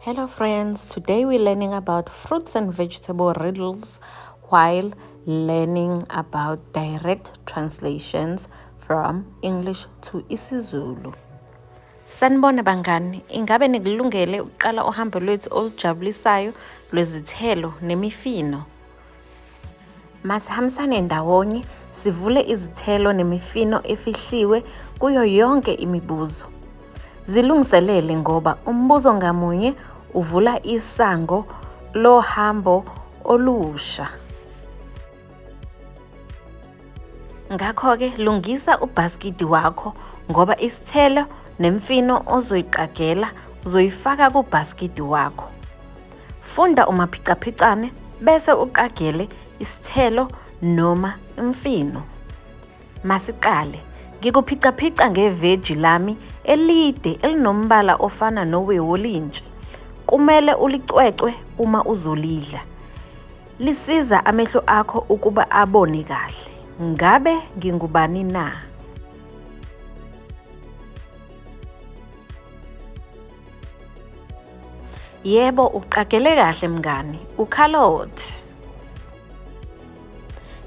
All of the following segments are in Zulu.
Hello friends, today we're learning about fruits and vegetable riddles while learning about direct translations from English to isiZulu. Sanibona bangani, ingabe nikulungele ukuqala uhambo lwethu olujabulisayo lwezithelo nemifino? Masihambisane ndawonye sivule izithelo nemifino efihliwe kuyo yonke imibuzo. Zilungiselele ngoba umbuzo ngamunye uvula isango lohambo olusha. Ngakho-ke lungisa ubhasikidi wakho ngoba isithelo nemfino ozoyiqagela uzoyifaka kubhasikidi wakho. Funda umaphicaphicane bese uqagele isithelo noma imfino. Masiqale. Ngikuphicaphica ngeveji lami elide elinombala ofana nowewolintshi. Kumele ulicwecwe uma uzolidla. Lisiza amehlo akho ukuba abone kahle. Ngabe ngingubani na? Yebo, uqagele kahle mngani, ukhalothe.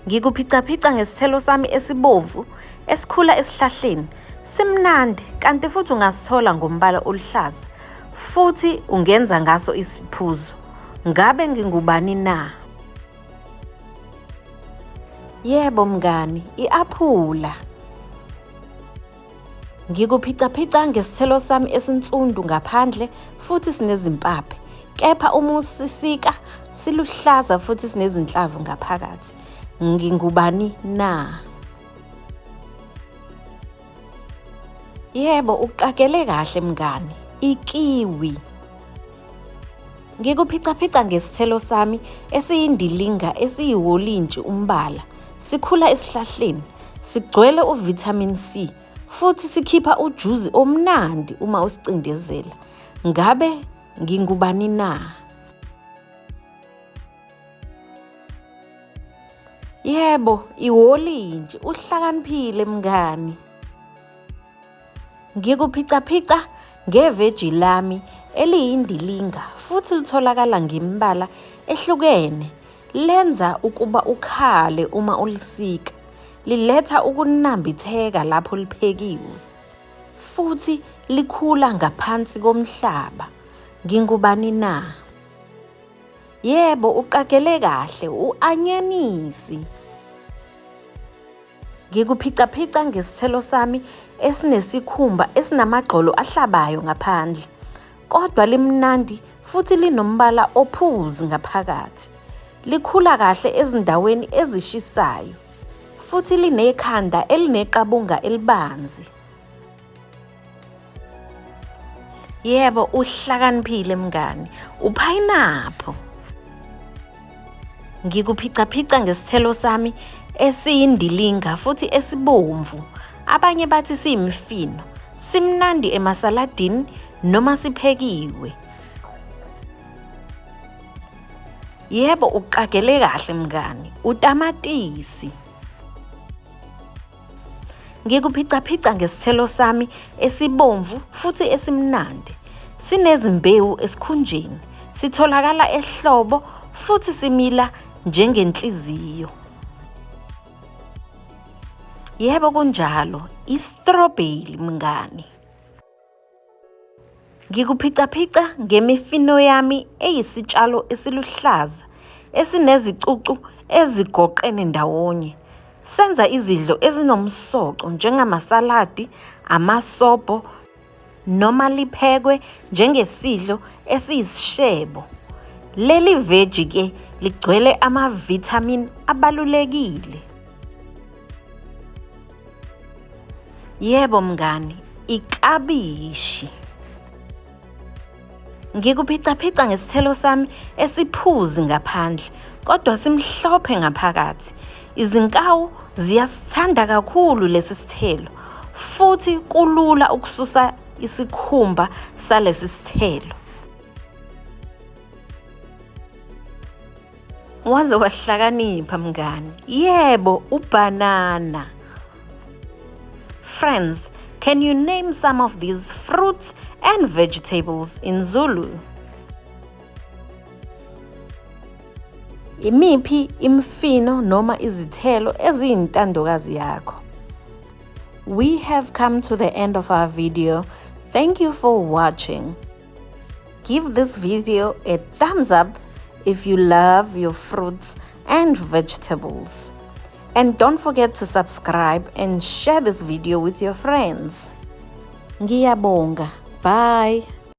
Ngikuphicaphica ngesithelo sami esibomvu esikhula esihlahleni. Simnandi kanti futhi ungasithola ngombala oluhlaza futhi ungenza ngaso isiphuzo. Ngabe ngingubani na? Yebo mngani, i-aphula. Ngikuphicaphica ngesithelo sami esinsundu ngaphandle futhi sinezimpaphe, kepha uma usisika siluhlaza futhi sinezinhlavu ngaphakathi. Ngingubani na? Yebo, uqagele kahle mngani, ikiwi. Ngikuphicaphica ngesithelo sami esiyindilinga esiyiwolintshi umbala. Sikhula esihlahleni, sigcwele uvitamin C futhi sikhipha ujuzi omnandi uma usicindezela. Ngabe ngingubani na? Yebo, iwolintshi. Uhlakaniphile mngani. Ngikuphicaphica ngeveji lami eliyindilinga futhi litholakala ngemibala ehlukene. Lenza ukuba ukhale uma ulisika. Liletha ukunambitheka lapho liphekiwe. Futhi likhula ngaphansi komhlaba. Ngingubani na? Yebo, uqagele kahle, u-anyanisi. Ngikuphicaphica ngesithelo sami esinesikhumba esinamagxolo ahlabayo ngaphandle, kodwa limnandi futhi linombala ophuzi ngaphakathi. Likhula kahle ezindaweni ezishisayo futhi linekhanda elineqabunga elibanzi. Yebo, uhlakaniphile mngani. Uphayinapho. Ngikuphicaphica ngesithelo sami esiyindilinga futhi esibomvu. Abanye bathi siyimifino. Simnandi emasaladini noma siphekiwe. Yebo, uqagele kahle mngani. Utamatisi. Ngikuphicaphica ngesithelo sami esibomvu futhi esimnandi. Sinezimbewu esikhunjeni, sitholakala ehlobo futhi simila njengenhliziyo. Yebo kunjalo, i-strawberry mngani. Ngikuphicaphica ngemifino yami eyisitshalo esiluhlaza esinezicucu ezigoqene ndawonye. Senza izidlo ezinomsoco njengamasaladi, amasobho noma liphekwe njengesidlo esiyisishebo. Leli veji ke ligcwele amavithamini abalulekile. Yebo mngani, iklabishi. Ngikuphicaphica ngesithelo sami esiphuzi ngaphandle kodwa simhlophe ngaphakathi. Izinkawu ziyasithanda kakhulu lesi sithelo futhi kulula ukususa isikhumba salesi sithelo. Waze wahlakanipha mngani. Yebo, ubanana. Friends, can you name some of these fruits and vegetables in Zulu? Imiphi imfino noma izithelo eziyintandokazi yakho? We have come to the end of our video. Thank you for watching. Give this video a thumbs up if you love your fruits and vegetables. And don't forget to subscribe and share this video with your friends. Ngiyabonga. Bye.